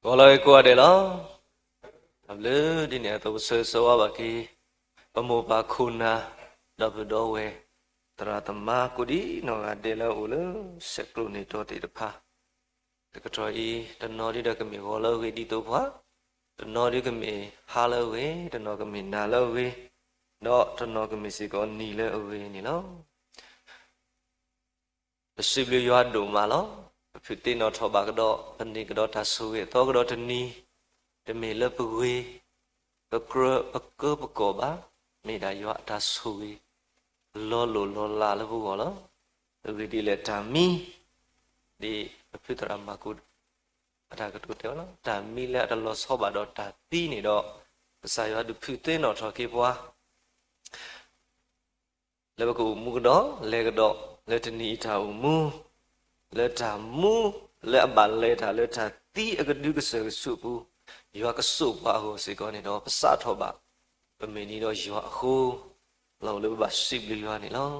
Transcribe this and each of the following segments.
ဂီၤလၢအဂ့ၤကိးဂၤဒဲးလီၤ. တၢ်ဘျုးဒ်န့ၣ်အသိး ပဆၢဂ့ၤဆၢဝါဘၣ်က့ၤ ပမိၢ်ပၢ်ခိၣ်နၢ် ဒီပုၢ်ဒီဝဲၢ် သရၣ်သမါ ကိးဒံနီၢ်ဂၤဒဲးလၢအအိၣ်လၢဆဲးကျိးန့ၢ်တီၤသ့ၣ်တဖၣ်, တကတီၢ်အံၤ တနီၤဒုဒီးကမ့ၢ်ဂီၤလၢအဂ့ၤဒ်သိးပှၤ, တနီၤဒုကမ့ၢ်ဟါလၢအဂ့ၤ, တနီၤကမ့ၢ်နၤလၢအဂ့ၤ, ဒီးတနီၤကမ့ၢ်စ့ၢ်ကီးနံၤလၢအဂ့ၤန့ၣ်လီၤ. ပစံးဘျုးယွၤဒိၣ်မးလီၤ. ပဖုးသ့ၣ်နီၣ်ထီၣ်ဘၣ်ကဒီး ပန့ၢ်ကဒီးတၢ်ဆိၣ်ဂ့ၤအသီကဒီးတနံၤ, တမ့ၢ်လၢပဂ့ၤ, ပကြၢး, ပကၢပကိးဘၣ်, မ့ၢ်ဒၣ်ယွၤအတၢ်ဆိၣ်ဂ့ၤ လီၤလိၢ်လီၤလးလၢပဂီၢ်လီၤ. အဂ့ၢ်ဒ်လဲၣ် တၢ်မံ, ဒ်ပဖုသရၣ်မၤကူ အတၢ်ကတိၤတဲဝဲလီၤ, တၢ်မံလၢအတလီၤဆီဘၣ်ဒီးတၢ်သံန့ၣ်ဒီး, ကစၢ်ယွၤဒုးဖုးသ့ၣ်နီၣ်ထီၣ်က့ၤပှၤ လၢပကအိၣ်မူကဒီး လဲၤကဒီး လၢတနံၤအံၤတၢ်အိၣ်မူ, လၢတၢ်မူ လၢအဘၣ်လဲၤတၢ်လၢတၢ်သံအကဒုကစၢၢ်ကဆူးအပူၤ, ယွၤကစိာ်ပှၤအဂီၢ်စ့ၢ်ကီးန့ၣ်ဒီး ပစးထီၣ်ဘၣ် ပမ့ၢ်နံၤဒီးယွၤအဃိ, လီၤအိၣ်လၢပဘၣ်စံးဘျုးယွၤန့ၣ်လီၤ.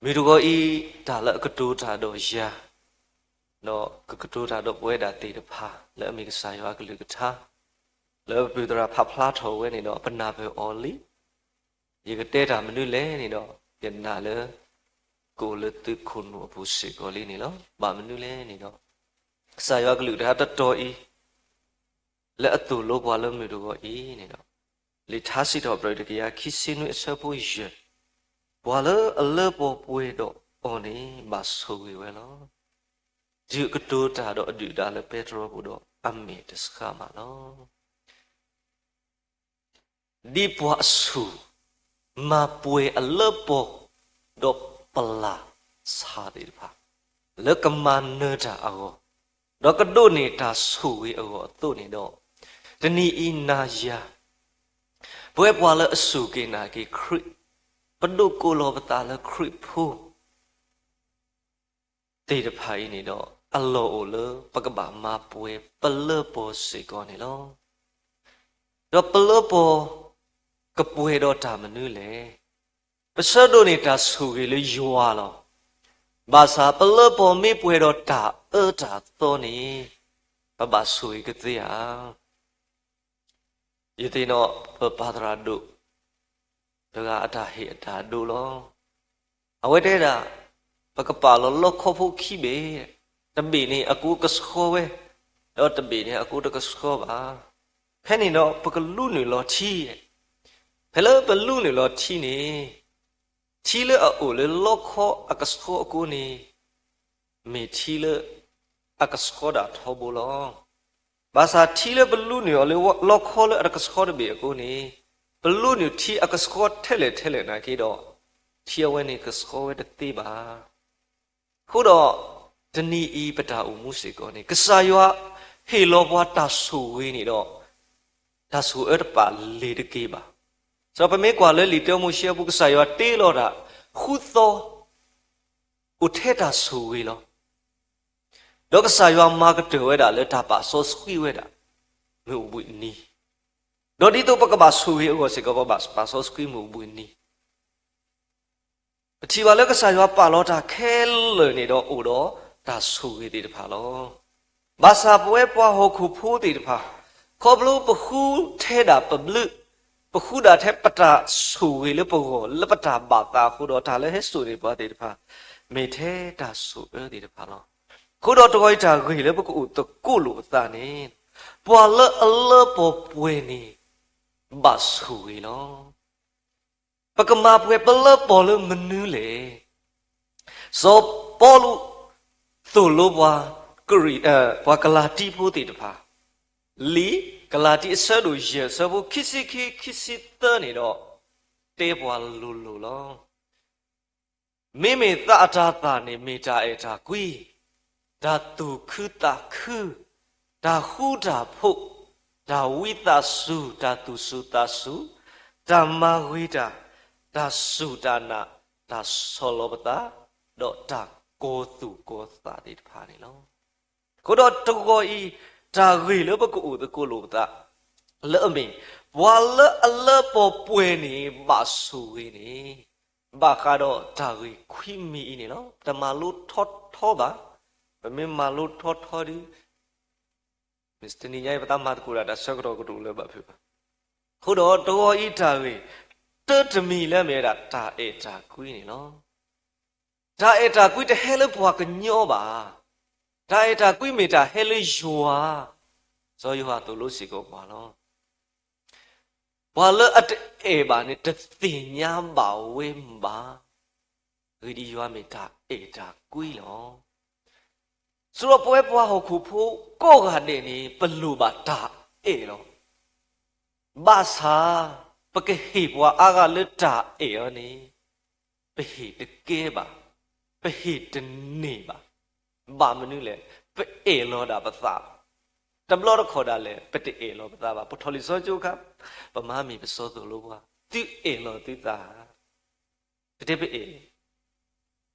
မုၢ်တဂီၤအံၤ တၢ်လၢအကတိၤတၢ်ဒီးယၤ, ဒီးကကတိၤတၢ်ဒီးပဝဲဒၣ်သ့ၣ်တဖၣ် လၢအမ့ၢ်ကစၢ်ယွၤအကလုၢ်ကထါ, လၢပဖုသရၣ်ဖးဖျါထီၣ်ဝဲန့ၣ်ဒီး ပနၢ်ပၢၢ်အီၤလံ. ယကတဲတၢ်မနုၤလဲၣ်န့ၣ်ဒီး, ယနာ်လၢ ကအိၣ်လၢသုခိၣ်နူာ်အပူၤစ့ၢ်ကီးလံန့ၣ်လီၤ. ဘၣ်မနုၤလဲၣ်န့ၣ်ဒီး, ကစၢ်ယွၤကလုၢ်ကထါတတီၤအံၤ လၢအသိၣ်လိပှၤလၢမုၢ်တဂီၤအံၤန့ၣ်ဒီး, လံာ်ထါစံးထီၣ်ပတြၢၤတကယၤခံဆံနွံအဆၢဖိယဲၢ်, ပှၤလၢအလၢပှီၢ်ပှဲၤဒီးအီၤန့ၣ် ဘၣ်ဆိၣ်ဂ့ၤဝဲလီၤ. တုၤအကတိၤတၢ်ဒီးအဒုၣ်အဒါလၢပဲတြီပူၤဒီး အမ့ၢ်တဆှးဘၣ်လီၤ. ဒ်ပှၤအဆူၣ် မၤပှဲၤအလၢပှီၢ် ဒီးပလၢ်ဆၣ်သ့ၣ်တဖၣ် လၢကမၤနၢၤတၢ်အဂီၢ်, ဒီးကဒိးန့ၢ်တၢ်ဆိၣ်ဂ့ၤအဂီၢ်အသိးန့ၣ်ဒီး, တနံၤအံၤနၤယၤ ပဝဲပှၤလၢအစူၢ်က့ၤနာ်က့ၤခရံာ်, ပဒိးကိးလီၤပသးလၢခရံာ်ဖိ သ့ၣ်တဖၣ်အံၤန့ၣ်ဒီး, အလီၢ်အိၣ်လၢပကဘၣ်မၤပှဲၤပလၢပှီၢ်စ့ၢ်ကီးန့ၣ်လီၤ. ဒီးပလၢပှီၢ် ကပှဲၤဒီးတၢ်မနုၤလဲၣ်. ပဆၢဒိးန့ၢ်တၢ်ဆိၣ်ဂ့ၤလၢယွၤလီၤ. ဘၣ်ဆၣ်ပလၢပှီၢ်မ့ၢ်ပှဲၤဒီးတၢ်အၢတၢ်သီန့ၣ်, ပဘၣ်ဆိၣ်ဂ့ၤကသ့ဧါ. ယသ့ၣ်နီၣ်ပပၢ်သရၣ်ဒိၣ် တဂၤအတၢ်ဟ့ၣ်အတၢ်ဒိလီၤ. အဝဲတဲဒၣ်, ပကပာ်လီၤလီခီဖိခံဘ့ၣ်, တဘ့ၣ်န့ၣ်အကိကဆှီဝဲ, ဒီးတဘ့ၣ်န့ၣ်အကိတကဆှီဘၣ်. ဖဲန့ၣ်ဒီးပကလူနုာ်လီၤထံ, ဖဲလၢပလူနုာ်လီၤထံန့ၣ်, ထံလၢအအိၣ်လၢလီခီအကဆှီအကိန့ၣ် မ့ၢ်ထံလၢအကဆှီဒၣ်ထီဘိလီၤ. ဘၣ်ဆၣ်ထံလၢပလူနုာ်အီၤလၢလီခီလၢအတကဆှီတဘ့ၣ်အကိန့ၣ်, ပလူနုာ်ထံအကဆှီထဲလဲၣ်ထဲလဲၣ်နာ်က့ဒီး, ထံအဝဲန့ၣ်ကဆှီဝဲတသ့ဘၣ်. အဃိဒီး, တနံၤအံၤပတၢ်အိၣ်မူစ့ၢ်ကီးန့ၣ် ကစၢ်ယွၤဟ့ၣ်လီၤပှၤတၢ်ဆိၣ်ဂ့ၤန့ၣ်ဒီး, တၢ်ဆိၣ်အၢတပာ်လ့ၤတက့ၢ်ဘၣ်. ဒီးပမ့ၢ်ကွၢ်လၢလံာ်တၢမိၤၡ့အပူၤ ကစၢ်ယွၤတ့လီၤတၢ် ဃုသီ အိၣ်ထဲတၢ်ဆိၣ်ဂ့ၤလီၤ. ဒီးကစၢ်ယွၤမၤကတၢၢ်ဝဲဒၣ်လၢတၢ်ပာ်စီဆှံဝဲဒၣ် မုၢ်အိၣ်ဘှံးနံၤ, ဒီးဒ်သိးပကဘၣ်ဆိၣ်ဂ့ၤအဂီၢ်စ့ၢ်ကီး ပဘၣ်ပာ်စီဆှံမုၢ်အိၣ်ဘှံးနံၤ ပထံၣ်ဘၣ်လၢကစၢ်ယွၤပာ်လီၤတၢ်ခဲလၢာ်န့ၣ်ဒီးအိၣ်ဒီးတၢ်ဆိၣ်ဂ့ၤသ့ၣ်တဖၣ်လီၤ. ဘၣ်ဆၣ်ပဝဲပှၤဟီၣ်ခိၣ်ဖိသ့ၣ်တဖၣ်, ခီဖျိပဃုထဲဒၣ်ပဘျုး, ပဃုဒၣ်ထဲပတၢ်ဆိၣ်ဂ့ၤလၢပဂီၢ် လၢပတၢ်ဘၣ်သးအဃိဒီး တၢ်လၢဟဲစိာ်န့ၢ်ပှၤသ့ၣ်တဖၣ် မ့ၢ်ထဲတၢ်ဆိၣ်အၢသ့ၣ်တဖၣ်လီၤ. အဃိဒီးတဂီၤအံၤတၢ်ဂ့ၢ်လၢပကအိၣ်သကိးလိာ်ပသးန့ၣ်, ပှၤလၢအလၢပှီၢ်ပှဲၤန့ၣ် ဘၣ်ဆိၣ်ဂ့ၤလီၤ. ပကမၤပှဲၤပလၢပှီၢ်လၢမနုၤလဲၣ်. စီၤပီလူးသိၣ်လိပှၤကရံၣ်, ပှၤကလၤတံဖိသ့ၣ်တဖၣ်, လံာ်ကလၤတံအဆၢဒိၣ်ယဲၢ်အဆၢဖိခံဆံခံ ခံဆံသၢန့ၣ်ဒီး တဲပှၤလိၤလိၤလီၤ. မ့မ့ၢ်သးအတၤသၣ်န့ၣ်မ့ၢ်တၢ်အဲၣ်တၢ်ကွံ, တၢ်သူၣ်ခုသးခု, တၢ်ဃူတၢ်ဖိး, တၢ်ဝံသးစူၤ, တၢ်သူၣ်စူၤသးစူၤ, တၢ်မၤဂ့ၤတၢ်, တၢ်စူၢ်တၢ်နာ်, တၢ်ဆီၣ်လီၤပသး, ဒီးတၢ်ကီၤသူၣ်ကီၤသးသ့ၣ်တဖၣ်န့ၣ်လီၤ. အဃိဒီးတဂီၤအံၤ, တၢ်ဂ့ၢ်လၢပကအိၣ်သကိးလိာ်ပသး, လၢအမ့ၢ်, ပှၤလၢအလၢပှီၢ်ပှဲၤန့ၣ် ဘၣ်ဆိၣ်ဂ့ၤန့ၣ်, ဘၣ်ဃးဒီးတၢ်ဂ့ၢ်ခွံမံၤအံၤန့ၣ်လီၤ. တမၤလိထီထီဘၣ်. ပမ့ၢ်မၤလိထီထီဒီး တနံၤညါအံၤ ပသးမၤသကိးတၢ် တၢ်ဆၢကတီၢ်ကတအိၣ်လၢၤဘၣ်ဖုးဘၣ်. အဃိဒီးတဂီၤအံၤတၢ်ဂ့ၢ် တၢတမံၤလၢအမ့ၢ်ဝဲဒၣ် တၢ်အဲၣ်တၢ်ကွံန့ၣ်လီၤ. တၢ်အဲၣ်တၢ်ကွံတဟဲလၢပှၤကညီဘၣ်. တၢ်အဲၣ်တၢ်ကွံမ့ၢ်တၢ်ဟဲလၢယွၤ, စီၤယိၤဟၣ်သိၣ်လိစ့ၢ်ကီးပှၤလီၤ. ပှၤလၢအတအဲၣ်ဘၣ်န့ၣ် တသ့ၣ်ညါဘၣ်ဝဲဘၣ်. အဂ့ၢ်ဒ်အံၤ, ယွၤမ့ၢ်တၢ်အဲၣ်တၢ်ကွံလီၤ. စရီပဝဲပှၤဟီၣ်ခိၣ်ဖိကိးဂၤဒဲးန့ၣ် ပလိၣ်ဘၣ်တၢ်အဲၣ်လီၤ. ဘၣ်ဆၣ် ပကဟ့ၣ်ပှၤအါဂၤလၢတၢ်အဲၣ်အီၤန့ၣ် ပဟ့ၣ်တကဲဘၣ်, ပဟ့ၣ်တန့ၢ်ဘၣ်. ဘၣ်မနုၤလဲၣ်, ပအဲၣ်လီၤဒၣ်ပသး, တဘျီတခီၣ်ဒၣ်လဲာ် ပတအဲၣ်လီၤပသးဘၣ်. ပထီၣ်လံာ်စီဆှံခါ, ပမၤမ့ၢ်ပစီသိၣ်လိပှၤ, သုအဲၣ်လီၤသုသးဧါ. ပတဲပအဲၣ်,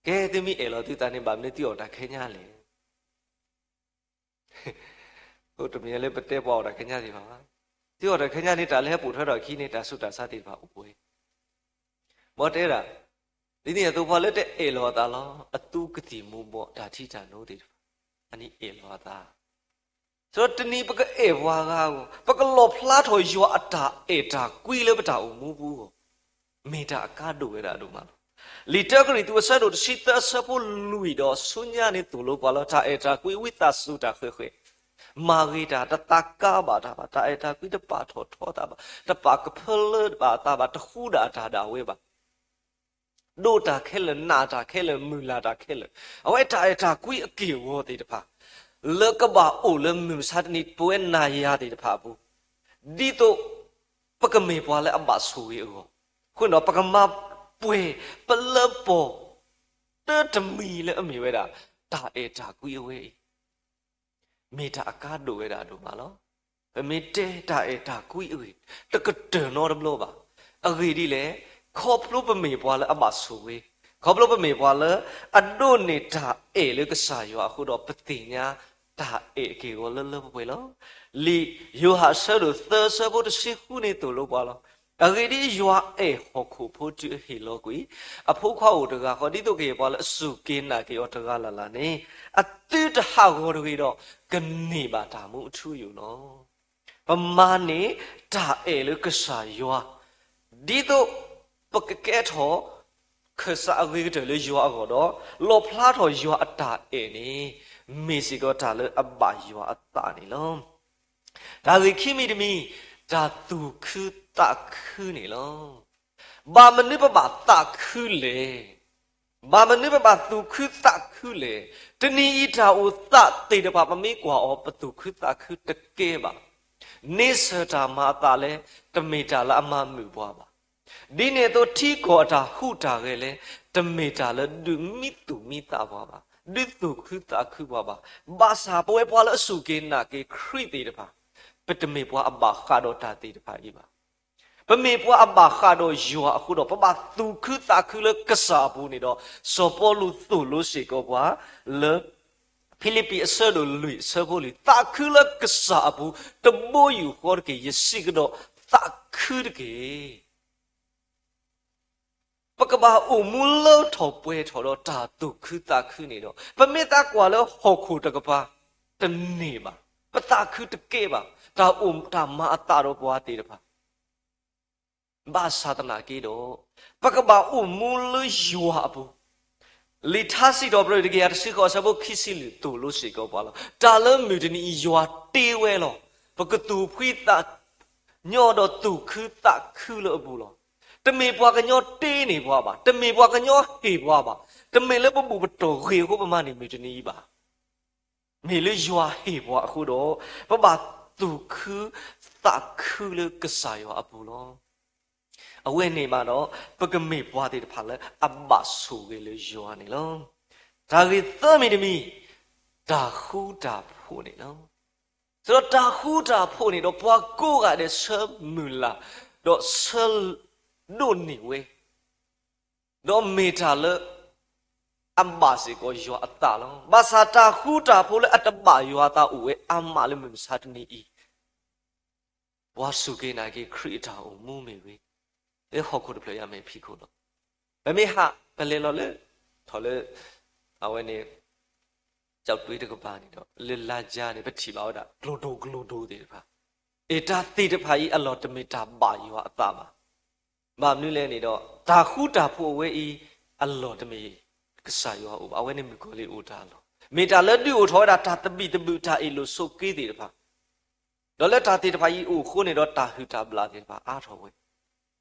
ကဲသုမ့ၢ်အဲၣ်လီၤသုသးန့ၣ် ဘၣ်မနုၤသုအီၣ်တၢ်ခဲညါလဲၣ်. အိၣ်တမ့ၢ်လၢပတဲပှၤအီၣ်တၢ်ခဲညါသ့ၣ်တဖၣ်ဘၣ်. သုအီၣ်တၢ်ခဲညါန့ၣ် တၢ်လၢဟဲပိာ်ထွဲထီၣ်အခံန့ၣ် တၢ်ဆူးတၢ်ဆါသ့ၣ်တဖၣ်အိၣ်ဝဲ. မ်တဲဒၣ်, ဒ်န့ၣ်အသိးပှၤလၢတအဲၣ်လီၤအသးလီၤ, အသူကသံၣ်မူၤဘှီး တၢ်ထံတၢ်နိသ့ၣ်တဖၣ်, အန့ၣ်အဲၣ်လီၤအသး. ဒီးတနံၤပကအဲၣ်ပှၤဂၤအဂီၢ်, ပကလီၣ်ဖျါထီၣ်ယွၤအတၢ်အဲၣ်တၢ်ကွံလၢပတၢ်အိၣ်မူပူၤအဂီၢ်, မ့ၢ်တၢ်အကါဒိၣ်ဝဲဒၣ်ဒိၣ်မးလီၤ. လံာ်တၢကရံၣ်သူးအဆၢဒိၣ်တဆံသၢအဆၢဖိလွံၢ်ဒီးဆူညါန့ၣ်သိၣ်လိပှၤလၢ တၢ်အဲၣ်တၢ်ကွံဝံသးစူၤတၢ်ဃဲၤဃဲၤ, မၤဂ့ၤတၢ်, တသးကါဘၣ်တၢ်ဘၣ်, တၢ်အဲၣ်တၢ်ကွံတပာ်ထီၣ်ထီသးဘၣ်, တပာ်ကဖၢလၢဘၣ်အသးဘၣ်, တဃူဒၣ်တၢ်ဒၣ်ဝဲဘၣ်. ဒိးတၢ်ခဲလၢာ်, နာ်တၢ်ခဲလၢာ်, မုၢ်လၢ်တၢ်ခဲလၢာ်, အဝဲတၢ်အဲၣ်တၢ်ကွံအက့ၢ်အဂီၤသ့ၣ်တဖၣ် လၢကဘၣ်အိၣ်လၢမုၢ်မဆါတနံၤ ပဝဲနၤယၤသ့ၣ်တဖၣ်အပူၤ, ဒ်သိးပကမ့ၢ်ပှၤလၢအဘၣ်ဆိၣ်ဂ့ၤအဂီၢ်, အဃိန့ၣ်ဒီး ပကမၤပှဲၤပလၢပီၢ် တၢတမံၤလၢအမ့ၢ်ဝဲဒၣ် တၢ်အဲၣ်တၢ်ကွံအဝဲအံၤ မ့ၢ်တၢ်အကါဒိၣ်ဝဲဒၣ်ဒိၣ်မးလီၤ. ပမ့ၢ်တဲတၢ်အဲၣ်တၢ်ကွံအဂ့ၢ် တကတၢၢ်နီတဘျီဘၣ်. အဂ့ၢ်ဒ်လဲၣ်, ခီဖျိပမ့ၢ်ပှၤလၢအဘၣ်ဆိၣ်ဂ့ၤ, ခီဖျိပမ့ၢ်ပှၤလၢအဒိးန့ၢ်တၢ်အဲၣ်လၢကစၢ်ယွၤအဃိဒီး ပသ့ၣ်ညါတၢ်အဲၣ်အက့ၢ်အဂီၤလၢလၢပှဲၤပှဲၤလီၤ. လံာ်ယိၤဟၣ်အဆၢဒိၣ်သၢအဆၢဖိတဆံဃုန့ၣ်သိၣ်လိပှၤလီၤ. အဂ့ၢ်ဒ်အံၤ, ယွၤအဲၣ်ဟီၣ်ခိၣ်ဖိတုၤအဟ့ၣ်လီၤကွံာ် အဖိခွါအိၣ်တဂၤဃီ, ဒ်သိးကဟ့ၣ်ပှၤလၢအစူၢ်က့ၤနာ်က့ၤအီၤတဂၤလၢ်လၢ်န့ၣ်, အသုတဟးဂီၤတဂ့ၤဒီး ကန့ၢ်ဘၣ်တၢ်မူအထူအယိာ်လီၤ. ပမၤန့ၢ်တၢ်အဲၣ်လၢကစၢ်ယွၤ, ဒ်သိးပကကဲထီၣ် ခၢၣ်စးအဂ့ၤကတၢၢ်လၢယွၤအဂီၢ်ဒီး လီၣ်ဖျါထီၣ်ယွၤအတၢ်အဲၣ်န့ၣ် မ့ၢ်စ့ၢ်ကီးတၢ်လၢအဘၣ်ယွၤအသးန့ၣ်လီၤ. တၢ်ဂ့ၢ်ခံမံၤတမံၤ, တၢ်သူၣ်ခုသးခုန့ၣ်လီၤ. ဘၣ်မနုၤပဘၣ်သးခုလဲၣ်. ဘၣ်မနုၤပဘၣ်သူၣ်ခုသးခုလဲၣ်. တနံၤအံၤတၢ်အိၣ်သးသ့ၣ်တဖၣ် ပမ့ၢ်ကွၢ်အီၤ ပသူၣ်ခုသးခုတကဲဘၣ်. န့ဆၢၣ်တၢ်မၤအသးလဲၣ်, တမ့ၢ်တၢ်လၢအမၤမုာ်ပှၤဘၣ်. ဒ်န့ၣ်အသိး ထံကီၢ်အတၢ်ဟူးတၢ်ဂဲၤလဲၣ်, တမ့ၢ်တၢ်လၢဒုးမံသူၣ်မံသးပှၤဘၣ်, ဒုးသူၣ်ခုသးခုပှၤဘၣ်. ဘၣ်ဆၣ်ပဝဲပှၤလၢအစူၢ်က့ၤနာ်က့ၤခရံာ်သ့ၣ်တဖၣ်, ပတမ့ၢ်ပှၤအဘၣ်ဃးဒီးတၢ်သ့ၣ်တဖၣ်အံၤဘၣ်. ပမ့ၢ်ပှၤအဘၣ်ဃးဒီးယွၤအဃိဒီး ပဘၣ်သူၣ်ခုသးခုလၢကစၢ်အပူၤန့ၣ်ဒီး စီၤပီလူးသိၣ်လိစ့ၢ်ကီးပှၤလၢ ဖံလံးပံးအဆၢဒိၣ်လွံၢ်အဆၢဖိလွံၢ်, သးခုလၢကစၢ်အပူၤ, တဘိယူၢ်ဃီတက့ၢ်, ယစံးကဒီး, သးခုတက့ၢ်. ပကဘၣ်အိၣ်မူလၢထီၣ်ပှဲၤထီၣ်ဒီးတၢ်သူၣ်ခုသးခုန့ၣ်ဒီး ပမ့ၢ်သးကွၢ်လၢဟီၣ်ခိၣ်တကပၤ တန့ၢ်ဘၣ်, ပသးခုတကဲဘၣ်, တၢ်အိၣ်တၢ်မၤအသးဒီးပှၤသ့ၣ်တဖၣ် ဘၣ်ဆၣ်သနာ်က့ဒီး ပကဘၣ်အိၣ်မူလၢယွၤအပူၤ, လံာ်ထါစံးထီၣ်ပတြၢၤတကယၤတဆံဃိးအဆၢဖိခံဆံလွံၢ်သိၣ်လိစ့ၢ်ကီးပှၤလီၤ. တၢ်လၢမုၢ်တနံၤအံၤ ယွၤတ့ဝဲလီၤ. ပကသူၣ်ဖှံသးညီဒီးသူၣ်ခုသးခုလၢအပူၤလီၤ. တမ့ၢ်ပှၤကညီတ့န့ၢ်ပှၤဘၣ်, တမ့ၢ်ပှၤကညီဟ့ၣ်ပှၤဘၣ်, တမ့ၢ်လၢပဘူၣ်ပတီၢ်ဂ့ၤအဃိပမၤန့ၢ်မုၢ်တနံၤအံၤဘၣ်. မ့ၢ်လၢယွၤဟ့ၣ်ပှၤအဃိဒီး ပဘၣ်သူၣ်ခုသးခုလၢကစၢ်ယွၤအပူၤလီၤ. အဝဲန့ၣ်မးဒီး ပကမ့ၢ်ပှၤသ့ၣ်တဖၣ်လၢအဘၣ်ဆိၣ်ဂ့ၤလၢယွၤန့ၣ်လီၤ. တၢ်ဂ့ၢ်သၢမံၤတမံၤ, တၢ်ဃူတၢ်ဖိးန့ၣ်လီၤ. ဆိုတော့ တၢ်ဃူတၢ်ဖိးန့ၣ်ဒီး ပှၤကိးဂၤဒဲးဆၢမုၢ်လၢ်, ဒီးဆၢဒိးန့ၢ်ဝဲ ဒီးမ့ၢ်တၢ်လၢ အဘၣ်စ့ၢ်ကီးယွၤအသးလီၤ. ဘၣ်ဆၣ်တၢ်ဃူတၢ်ဖိးလၢအတဘၣ်ယွၤအသးအိၣ်ဝဲအါမးလၢမုၢ်မဆါတနံၤအံၤ, ပှၤစူၢ်က့ၤနာ်က့ၤခရံာ်အတၢ်အိၣ်မူမ့ၢ်ဂ့ၤ, လၢဟီၣ်ခိၣ်တဖျၢၣ်အံၤမ့ၢ်ဖံးခိၣ်လီၤ. ပမ့ၢ်ဟး ပလဲၤလီၤလၢ ထီၣ်လၢ အဝဲန့ၣ် ကၠီၣ်တွ့တကပၤန့ၣ်ဒီး လၢလါယါန့ၣ် ပထံၣ်ဘၣ်ဝဲဒၣ် ကျိၤဒိၣ်ကျိၤဒိၣ်သ့ၣ်တဖၣ်, အ့ တၢ်သ့ၣ်တဖၣ်အံၤအလီၢ်တမ့ၢ်တၢ်ဘၣ်ယွၤအသးဘၣ်. ဘၣ်မနုၤလဲၣ်န့ၣ်ဒီး တၢ်ဃူတၢ်ဖိးအဝဲအံၤ အလီၢ်တမ့ၢ်ကစၢ်ယွၤအိၣ်ဘၣ်, အဝဲန့ၣ်မုၣ်ကီၤလံၢ်အိၣ်တၢ်အလီၢ်, မ့ၢ်တၢ်လၢဒုးအိၣ်ထီၣ်ဝဲဒၣ်တၢ်သဘံၣ်သဘုၣ် တၢ်အ့ၣ်လိာ်ဆိးက့သ့ၣ်တဖၣ် ဒီးလၢတၢ်သ့ၣ်တဖၣ်အံၤအိၣ်အဃိန့ၣ်ဒီး တၢ်ဟုၣ်တၢ်ဘျၣ်သ့ၣ်တဖၣ်အါထီၣ်ဝဲ.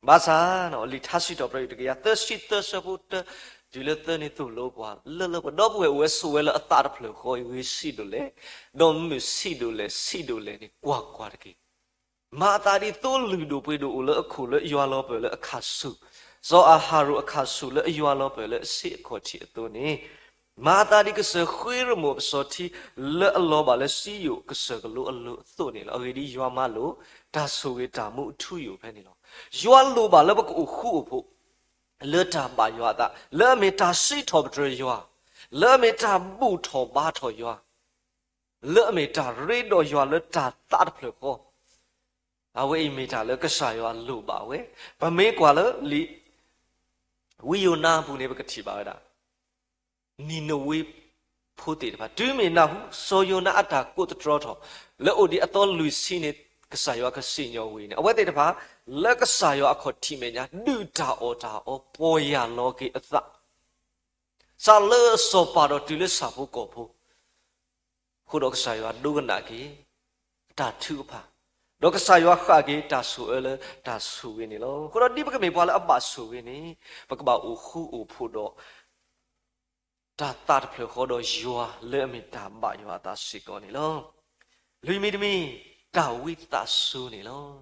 ဘၣ်ဆၣ် လံာ်ထါစံးထီၣ်ပတြၢၤ တကယၤသၢဆံသၢ ဆၢဖိတၢ တုၤလၢသၢန့ၣ် သိၣ်လိပှၤလၢလၢပှဲၤပှဲၤ, ဒီပုၢ်ဝဲၢ်အိၣ်ဝဲဆိးဝဲလၢအသးတဖျၢၣ်ဃီအံၤ ဂ့ၤဆံးဒိၣ်လဲၣ်, ဒီးမုာ်ဆံးဒိၣ်လဲၣ် ဆံးဒိၣ်လဲၣ်န့ၣ် ကွၢ်ကွၢ်တက့ၢ်. မၤအသးဒ်သိလ့ၣ်ဒိၣ်ပှ့ၤဒိၣ်အိၣ်လၢအခိၣ်လၢယွၤလီၤပၢၢ်လၢအခၣ်ဆူၣ်, စီၤအၤဟရိၣ်အခၣ်ဆူၣ်လၢအယွၤလီၤပၢၢ်လၢအဆ့အခီၣ်ထံးအသိးန့ၣ်, မၤအသးဒ်ကစၢၢ်ဃ့ရမိၣ်အပစီၤထံ လၢအလီၤဘၣ်လၢစံယိၣ်ကစၢၢ်ကလိအလိၤအသိးန့ၣ်လီၤ. အဂ့ၢ်ဒ်အံၤ, ယွၤမၤလိာ်တၢ်ဆိၣ်ဂ့ၤတၢ်မူအထူအယိာ်ဖဲန့ၣ်လီၤ. ယွၤလိၣ်ဘၣ်လၢပကအိၣ်ဃူအိၣ်ဖိး လၢတၢ်ဘၣ်ယွၤအသး, လၢအမ့ၢ်တၢ်စံးထီၣ်ပတြၢၤယွၤ, လၢအမ့ၢ်တၢ်ဘူၣ်ထီၣ်ဘါထီၣ်ယွၤ, လၢအမ့ၢ်တၢ်ရ့ဒီးယွၤလၢတၢ်သးတဖျၢၣ်ဃီ, အဝဲအံၤမ့ၢ်တၢ်လၢကစၢ်ယွၤလိၣ်ဘၣ်ဝဲ. ပမ့ၢ်ကွၢ်လၢလံာ် ဝံယိၤနါအပူၤန့ၣ် ပကထံၣ်ဘၣ်ဝဲဒၣ် နံၤနဝ့ဖိသ့ၣ်တဖၣ် တုၤမ့ၢ်နၢ်ဟူ စီၤယိၤနါအတၢ်ကိးသတြီထီၣ် လၢအိၣ်ဒံးအသီလွံၢ်ဆံန့ၣ် ကစၢ်ယွၤကစံၣ်ညီၣ်ဝဲန့ၣ် အဝဲသ့ၣ်တဖၣ် လၢကစၢ်ယွၤအခီၣ်ထံးမဲာ်ညါ ဒုၣ်တၢ်အီၣ်တၢ်အီ ပီၢ်ယၢ်လီၤက့ၤအသး စးလၢစီၤပၤဒီးတုၤလၢဆၣ်ဖိကီၢ်ဖိ, အဃိဒီးကစၢ်ယွၤဒိကနၣ်က့ၤ အတၢ်ထုကဖၣ်, ဒီးကစၢ်ယွၤဃၣ်က့ၤတၢ်ဆိၣ်အၢလၢတၢ်ဆိၣ်ဂ့ၤန့ၣ်လီၤ. အဃိဒီးဒ်ပကမ့ၢ်ပှၤလၢအဘၣ်ဆိၣ်ဂ့ၤန့ၣ်, ပကဘၣ်အိၣ်ဃူအိၣ်ဖိးဒီး တၢ်သးတဖျၢၣ်ဃီဒီးယွၤလၢအမ့ၢ်တၢ်ဘၣ်ယွၤအသးစ့ၢ်ကီးန့ၣ်လီၤ. လွံၢ်မံၤတမံၤ, တၢ်ဝံသးစူၤန့ၣ်လီၤ.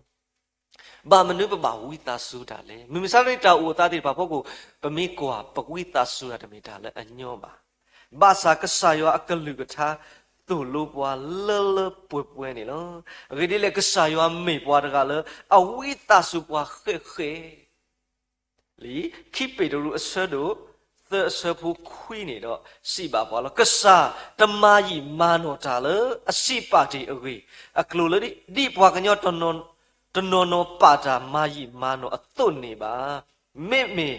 ဘၣ်မနုၤပဘၣ်ဝံသးစူၤတၢ်လဲၣ်. မုၢ်မဆါတနံၤတၢ်အိၣ်အသးသ့ၣ်တဖၣ်အဖီခိၣ်, ပမ့ၢ်ကွၢ်ပဝံသးစူၤတၢ်တမ့ၢ်တၢ်လၢအညီဘၣ်. ဘၣ်ဆၣ်ကစၢ်ယွၤအကလုၢ်ကထါသိၣ်လိပှၤလၢလၢပှဲၤပှဲၤန့ၣ်လီၤ. အဂ့ၢ်ဒ်လဲၣ် ကစၢ်ယွၤမ့ၢ်ပှၤတဂၤလၢအဝံသးစူၤပှၤဃဲးဃဲး လံာ်ခံပ့းတရူးအဆၢဒိၣ်သၢအဆၢဖိခွံန့ၣ်ဒီး စံးဘၣ်ပှၤလီၤ. ကစၢ်တမၤယံာ်မၤနီၢ်တၢ်လၢအစံးပာ်တ့ၢ်အဂ့ၢ်, အကျိၤလၢဒ်ပှၤကညီတနီၤနီၤပာ်တၢ်မၤယံာ်မၤနီၢ်အသိးန့ၣ်ဘၣ်. မ့မ့ၢ်,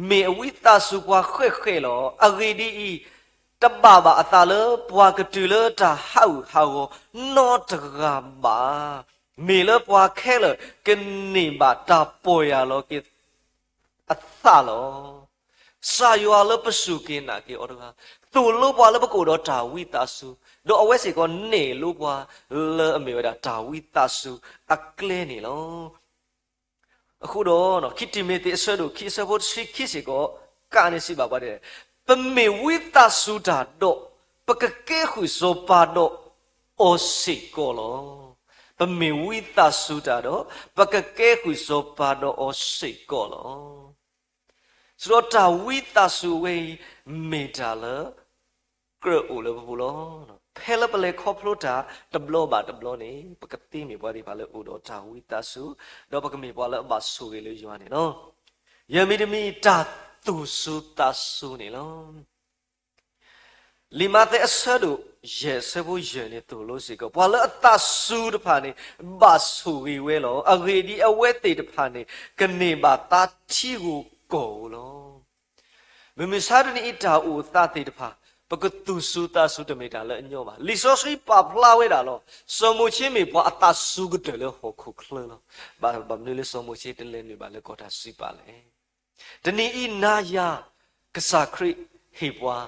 မ့ၢ်အဝံသးစူၤပှၤဃဲးဃဲးလီၤ. အဂ့ၢ်ဒ်အံၤ, တဘၣ်ဘၣ်အသးလၢပှၤကတုၤလၢတၢ်ဟးဂူာ်ဟးဂီၤနီတဂၤဘၣ်. မ့ၢ်လၢပှၤခဲလၢာ်ကန့ၢ်ဘၣ်တၢ်ပီၢ်ယၢ်လီၤက့ၤအသးလီၤ. ကစၢ်ယွၤလၢပစူၢ်က့ၤနာ်က့ၤအီၤတဂၤ, သိၣ်လိပှၤလၢပကအိၣ်ဒီးတၢ်ဝံသးစူၤ, ဒီးအဝဲစ့ၢ်ကီးန့ၢ်လိပှၤလၢအမ့ၢ်ဝဲဒၣ်တၢ်ဝံသးစူၤအကျဲန့ၣ်လီၤ. အဃိဒီး ခံတံၤမသ့းအဆၢဒိၣ်ခံအဆၢဖိတဆံခံစ့ၢ်ကီး ကးန့ၣ်စံးဘၣ်ပှၤဒ်လဲၣ်, ပမ့ၢ်ဝံသးစူၤတၢ်ဒီး ပကကဲဃုာ်စီၤပၤဒီးအီၤစ့ၢ်ကီးလီၤ. ပမ့ၢ်ဝံသးစူၤတၢ်ဒီး ပကကဲဃုာ်စီၤပၤဒီးအီၤစ့ၢ်ကီးလီၤ. စံးဒီးတၢ်ဝံသးစူၤအဝဲအံၤ မ့ၢ်တၢ်လၢ ကြၢးအိၣ်လၢပပူၤလီၤ. ဖဲလၢပလဲၤခီဖျိတၢ်တဘျီဘၣ်တဘျီန့ၣ် ပကသ့မ့ၢ်ပှၤသ့ၣ်တဖၣ်လၢအိၣ်ဒီးတၢ်ဝံသးစူၤ, ဒီးပကမ့ၢ်ပှၤလၢအဘၣ်ဆိၣ်ဂ့ၤလၢယွၤန့ၣ်လီၤ. ယဲၢ်မံၤတမံၤ တၢ်သူၣ်စူၤသးစူၤန့ၣ်လီၤ. လံာ်မးသဲအဆၢဒိၣ်ယဲၢ်အဆၢဖိယဲၢ်န့ၣ်သိၣ်လိစ့ၢ်ကီး, ပှၤလၢအသးစူၤတဖၣ်န့ၣ် ဘၣ်ဆိၣ်ဂ့ၤဝဲလီၤ. အဂ့ၢ်ဒ်အံၤ, အဝဲသ့ၣ်တဖၣ်န့ၣ် ကန့ၢ်ဘၣ်သးထံဧိၤကီၢ်ဧိၤလီၤ. မုၢ်မဆါတနံၤအံၤတၢ်အိၣ်အသးသ့ၣ်တဖၣ် ပကသူၣ်စူၤသးစူၤတမ့ၢ်တၢ်လၢအညီဘၣ်. လံာ်စီဆှံပာ်ဖျါဝဲဒၣ်လီၤ. စီၤမိၤၡ့မ့ၢ်ပှၤအသးစူၤကတၢၢ်လၢဟီၣ်ခိၣ်ချၢလီၤ. ဘၣ်မနုၤလၢစီၤမိၤၡ့တလဲၤနုာ်ဘၣ်လၢကီၢ်တၢ်စံးပာ်လဲၣ်. တနံၤအံၤနၤယၤ ကစၢ်ခရံာ်ဟ့ၣ်ပှၤ